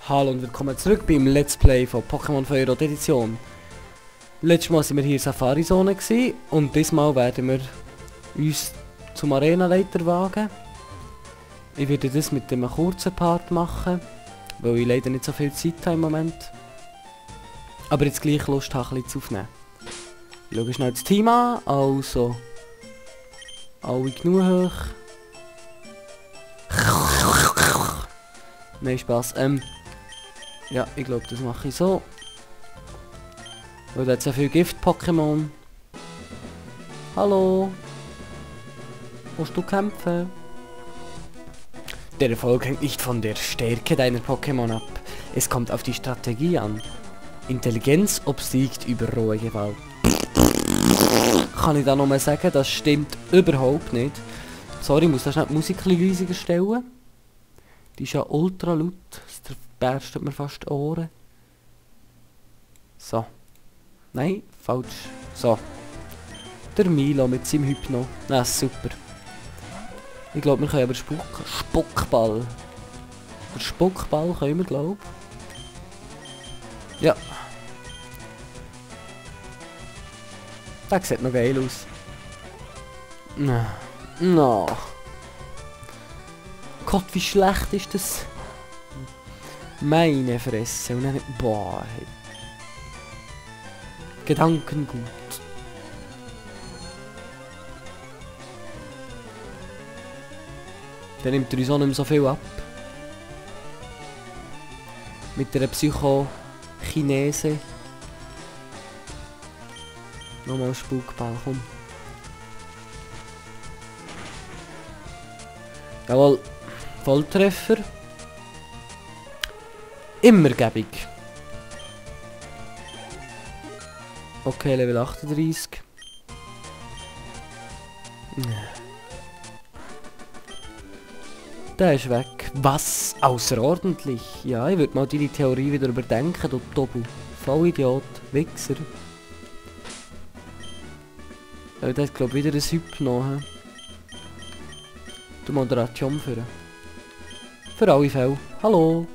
Hallo und willkommen zurück beim Let's Play von Pokémon Feuerrot Edition. Letztes Mal waren wir hier in Safari-Zone und diesmal werden wir uns zum Arenaleiter wagen. Ich werde das mit einem kurzen Part machen, weil ich leider nicht so viel Zeit habe im Moment. Aber jetzt gleich Lust habe, ein bisschen zu aufnehmen. Ich schaue schnell das Team an, also alle genug hoch. Nein, Spaß. Ja, ich glaube, das mache ich so. Weil da hat so viel Gift-Pokémon. Hallo. Musst du kämpfen? Der Erfolg hängt nicht von der Stärke deiner Pokémon ab. Es kommt auf die Strategie an. Intelligenz obsiegt über rohe Gewalt. Kann ich da nochmal sagen, das stimmt überhaupt nicht. Sorry, ich muss da schnell die Musik ein bisschen leiser stellen. Die ist ja ultra laut. Das berstet mir fast die Ohren. So. Nein, falsch. So. Der Milo mit seinem Hypno. Ah, super. Ich glaube, wir können aber Spuckball. Der Spuckball können wir, glaube ich. Ja. Das sieht noch geil aus. No. Gott, wie schlecht ist das? Meine Fresse. Und dann... Boah, hey. Gedankengut. Dann nimmt er uns auch nicht mehr so viel ab. Mit der Psycho-Chinese. Nochmal Spukball, komm. Jawohl. Volltreffer. Immer gäbig. Okay, Level 38. Der ist weg. Was? Außerordentlich. Ja, ich würde mal deine Theorie wieder überdenken, du Tobu. Vollidiot. Wichser. Der hat, glaube ich, wieder ein Hypno. Die Moderation führen. Für alle Fälle. Hallo.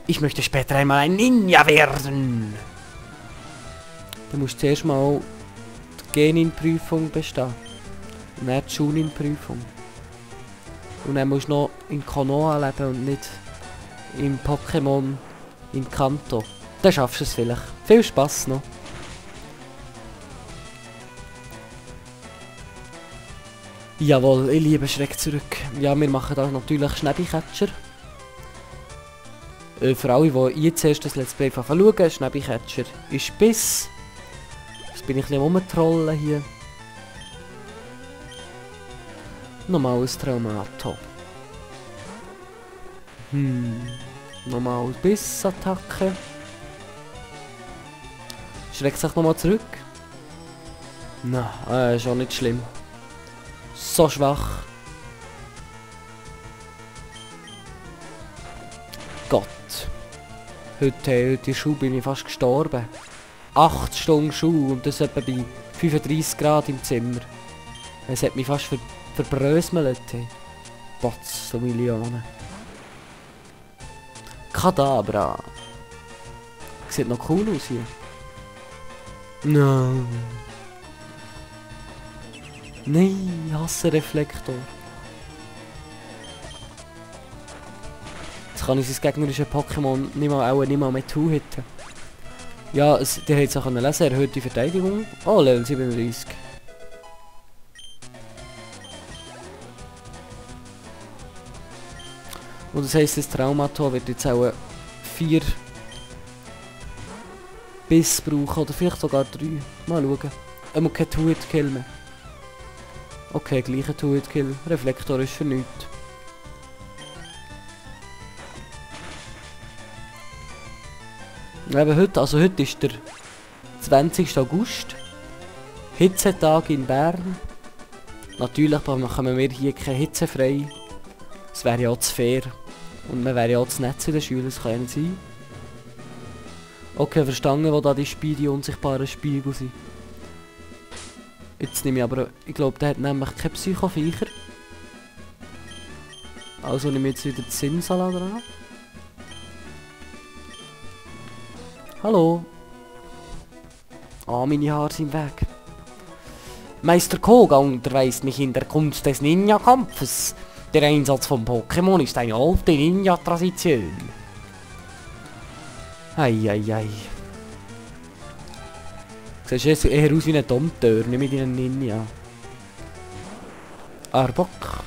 Ich möchte später einmal ein Ninja werden. Du musst zuerst mal die Genin-Prüfung bestehen. Und dann die Chunin-Prüfung. Und dann musst du noch in Konoha leben und nicht im Pokémon in Kanto. Dann schaffst du es vielleicht. Viel Spaß noch. Jawohl, ich liebe Schreck zurück. Ja, wir machen da natürlich Schnäbi-Catcher. Für alle, die jetzt erst das Let's Play schauen, Schnäbi-Catcher ist Biss. Jetzt bin ich ein bisschen rumtrollen hier. Normales Traumato. Normales Bissattacke. Schreckt sich nochmal zurück. Na, ist auch nicht schlimm. So schwach. Gott. Heute in Schuh bin ich fast gestorben. 8 Stunden Schuh und das etwa bei 35 Grad im Zimmer. Es hat mich fast verbrösmelt. Potz, so Millionen. Kadabra. Sieht noch cool aus hier. No. Nein, ich hasse Reflektor. Jetzt kann ich sein gegnerische Pokémon nicht mal mehr two-hitten. Ja, der hat es auch lesen, erhöhte Verteidigung. Oh, Level 37. Und das heisst, das Traumator wird jetzt auch 4 Biss brauchen, oder vielleicht sogar 3. Mal schauen. Aber kein Two-Hit-Kill mehr. Okay, gleicher Two-Hit-Kill. Reflektor ist für nichts. Eben heute ist der 20. August. Hitzetag in Bern. Natürlich machen wir hier keine Hitze frei. Das wäre ja auch zu fair. Und man wäre ja auch zu nett zu den Schülern, das kann ja nicht sein. Okay, verstanden, wo da die unsichtbaren Spiegel sind. Jetzt nehme ich aber, ich glaube, der hat nämlich keine Psycho-Viecher. Also nehme ich jetzt wieder die Simsala dran. Hallo. Ah, meine Haare sind weg. Meister Koga unterweist mich in der Kunst des Ninja-Kampfes. Der Einsatz von Pokémon ist eine alte Ninja-Tradition. Eieiei. Du siehst jetzt eher aus wie ein Dompteur, nicht mit einem Ninja. Arbok.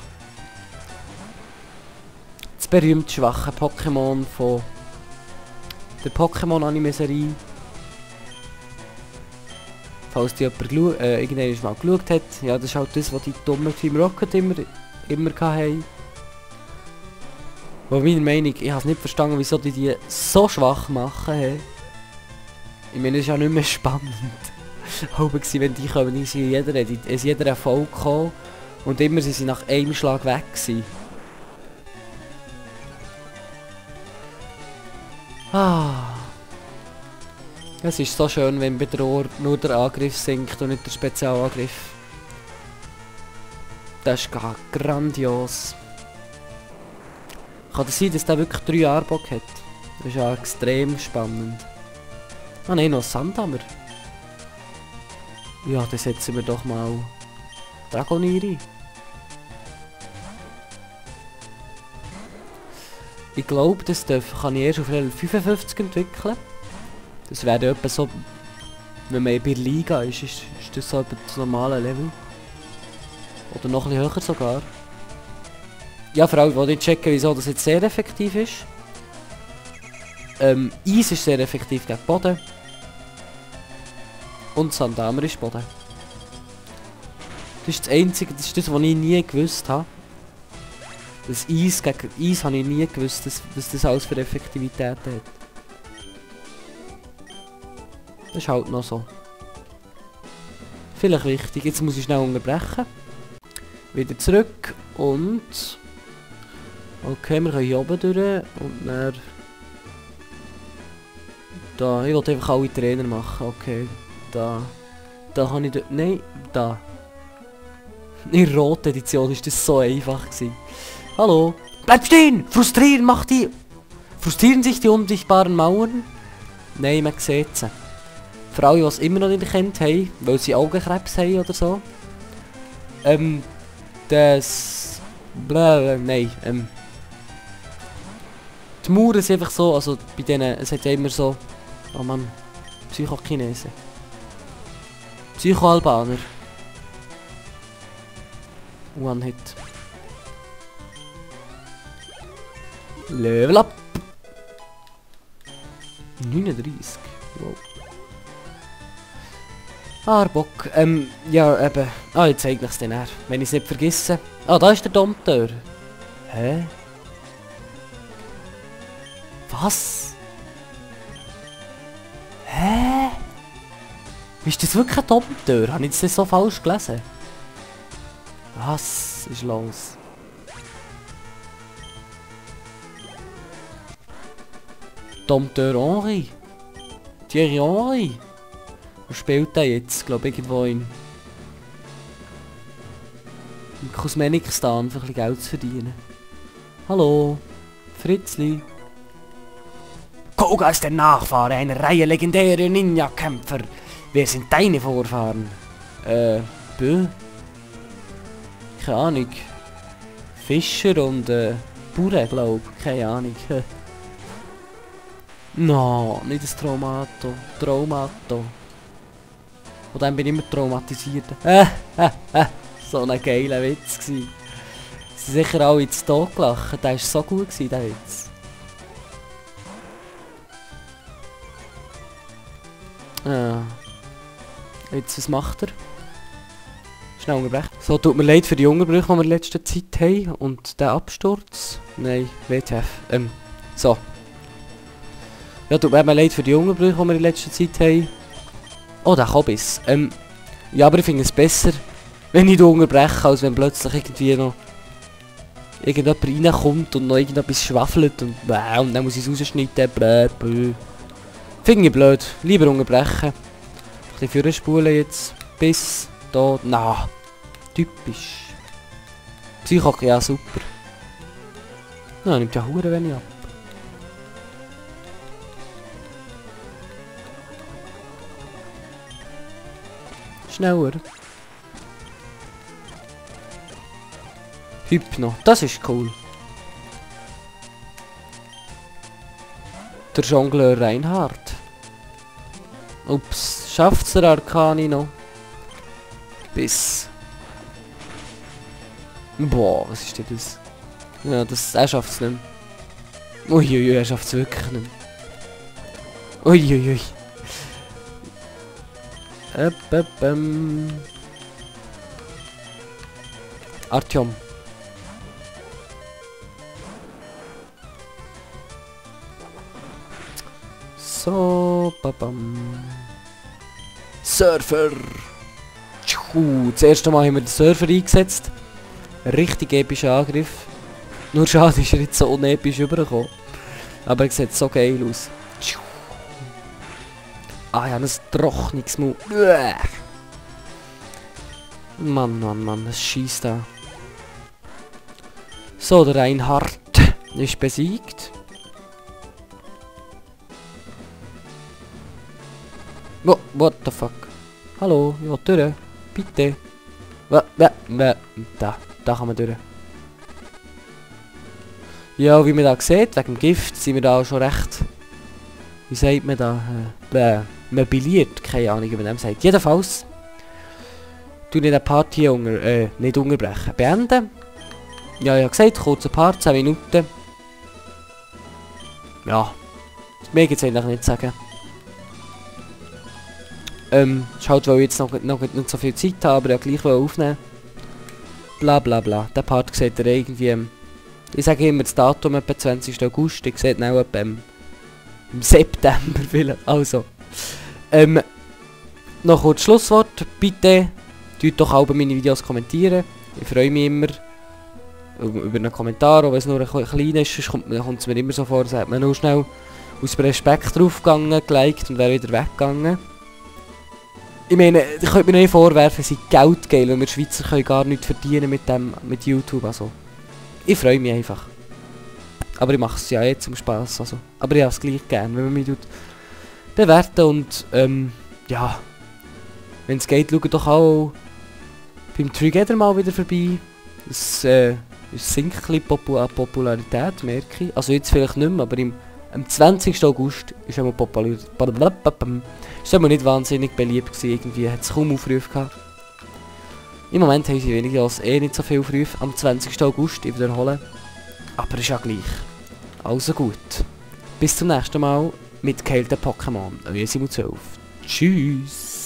Das berühmt schwache Pokémon von der Pokémon-Anime-Serie. Falls die jemand irgendwann mal geschaut hat. Ja, das ist halt das, was die dummen Team Rocket immer hatten. Wo meiner Meinung, ich habe es nicht verstanden, wieso die so schwach machen. Hey. Ich meine, es ist ja nicht mehr spannend. Wenn die kommen, ist jeder Erfolg gekommen. Und immer sind sie nach einem Schlag weg gewesen. Ah. Es ist so schön, wenn bei der Ohr nur der Angriff sinkt und nicht der Spezialangriff. Das ist gar grandios. Kann es sein, dass der wirklich 3 Arbok hat? Das ist ja extrem spannend. Ah nein, noch Sandhammer. Ja, dann setzen wir doch mal Dragoniri. Ich glaube, das kann ich erst auf Level 55 entwickeln. Das wäre etwa so, wenn man bei der Liga ist das so etwa das normale Level. Oder noch ein bisschen höher sogar. Ja, vor allem, ich checken, wieso das jetzt sehr effektiv ist. Eis ist sehr effektiv gegen Boden. Und Sandhammer ist Boden. Das ist das Einzige, das ist das, was ich nie gewusst habe. Das Eis gegen Eis habe ich nie gewusst, was das alles für Effektivität hat. Das ist halt noch so. Vielleicht wichtig. Jetzt muss ich schnell unterbrechen. Wieder zurück und... Okay, wir können hier oben durch und dann... Da, ich wollte einfach alle Trainer machen. Okay, da. Da kann ich... Nein, da. In der roten Edition war das so einfach gewesen. Hallo? Bleib stehen! Frustrieren sich die unsichtbaren Mauern? Nein, man sieht sie. Für alle, die es immer noch nicht kennt haben, weil sie Augenkrebs haben oder so. Das... Nein, die Mauern sind einfach so, also bei denen, es hat ja immer so... Oh Mann, Psychokinesen. Psycho-Albaner. One-Hit. Level up! 39. Wow. Arbok. Ja, eben. Ah, jetzt zeige ich es dir näher. Wenn ich es nicht vergesse. Ah, da ist der Dompteur. Hä? Was? Hä? Ist das wirklich ein Dompteur? Habe ich das so falsch gelesen? Was ist los? Dompteur Henri. Thierry Henry. Wo spielt der jetzt? Ich glaube irgendwo in Kosmetikistan, um ein bisschen Geld zu verdienen. Hallo, Fritzli. Koga ist der Nachfahre einer Reihe legendärer Ninja-Kämpfer. Wer sind deine Vorfahren? Keine Ahnung. Fischer und Bauern, glaube ich. Keine Ahnung. No, nicht das Traumato. Traumato. Von dem bin ich immer traumatisiert. So ein geiler Witz gsi. Sie sind sicher alle jetzt tot gelacht. Der war so gut gsi, der Witz. Jetzt, was macht er? Schnell unterbrechen. So, tut mir leid für die Unterbrüche, die wir in letzter Zeit haben. Und den Absturz. Nein, WTF. So. Ja, tut mir leid für die Unterbrüche, die wir in letzter Zeit haben. Oh, der Kobbis. Ja, aber ich finde es besser, wenn ich unterbreche, als wenn plötzlich irgendwie noch irgendjemand reinkommt und noch irgendetwas schwaffelt und dann muss ich es rausschneiden. Finde ich blöd. Lieber unterbrechen. Ein bisschen vorspulen jetzt. Bis da. Na, typisch. Psycho, ja super. Na, nimmt ja Huren wenig ab. schneller. Hypno, das ist cool. Der Jongleur Reinhard. Ups, schafft's der Arcani noch? Bis... Boah, was ist denn das? Ja, er schafft's nicht mehr. Uiuiui, er schafft's wirklich nicht mehr. Uiuiui. Artyom. So, babam. Surfer. Das erste Mal haben wir den Surfer eingesetzt. Richtig epischer Angriff. Nur schade ist er jetzt so unepisch übergekommen. Aber er sieht so geil aus. Ah ja, ein Trocknungsmau. Mann, das schießt da. So, der Reinhard ist besiegt. Oh, what the fuck? Hallo, ja, durch. Bitte. Da kann man durch. Ja, wie man da sieht, wegen dem Gift sind wir da auch schon recht... Wie sagt man da? Mobiliert, keine Ahnung, wie man dem sagt. Jedenfalls... Du nicht eine Party nicht unterbrechen. Beenden. Ja, ich habe gesagt, kurzer Part, 10 Minuten. Ja. Mehr gibt es eigentlich nicht sagen. Ist halt, weil ich jetzt noch nicht so viel Zeit habe, aber ich gleich aufnehmen. Bla bla bla. Der Part sieht ihr irgendwie... ich sage immer das Datum, etwa 20. August. Ich sehe auch etwa im September vielleicht. Also. Noch kurz Schlusswort. Bitte tut doch auch meine Videos kommentieren. Ich freue mich immer über einen Kommentar, auch wenn es nur ein klein ist. Sonst kommt es mir immer so vor, sagt man nur schnell aus Respekt draufgegangen, geliked und wäre wieder weggegangen. Ich meine, ich könnte mir nicht vorwerfen, es ist Geld geil, weil wir Schweizer können gar nichts verdienen mit YouTube. Also. Ich freue mich einfach. Aber ich mache es ja eh zum Spass. Also. Aber ich habe es gleich gern, wenn man mich bewerten und ja. Wenn es geht, schaut doch auch beim Together mal wieder vorbei. Es sinkt ein bisschen an Popularität, merke ich. Also jetzt vielleicht nicht mehr, aber am 20. August ist immer ist immer nicht wahnsinnig beliebt gewesen. Irgendwie hat es kaum Aufrufe gehabt. Im Moment haben sie weniger nicht so viel Aufrufe. Am 20. August, ich wiederhole. Aber ist ja gleich. Also gut. Bis zum nächsten Mal mit geheilten Pokémon. Euer Simon 12. Tschüss.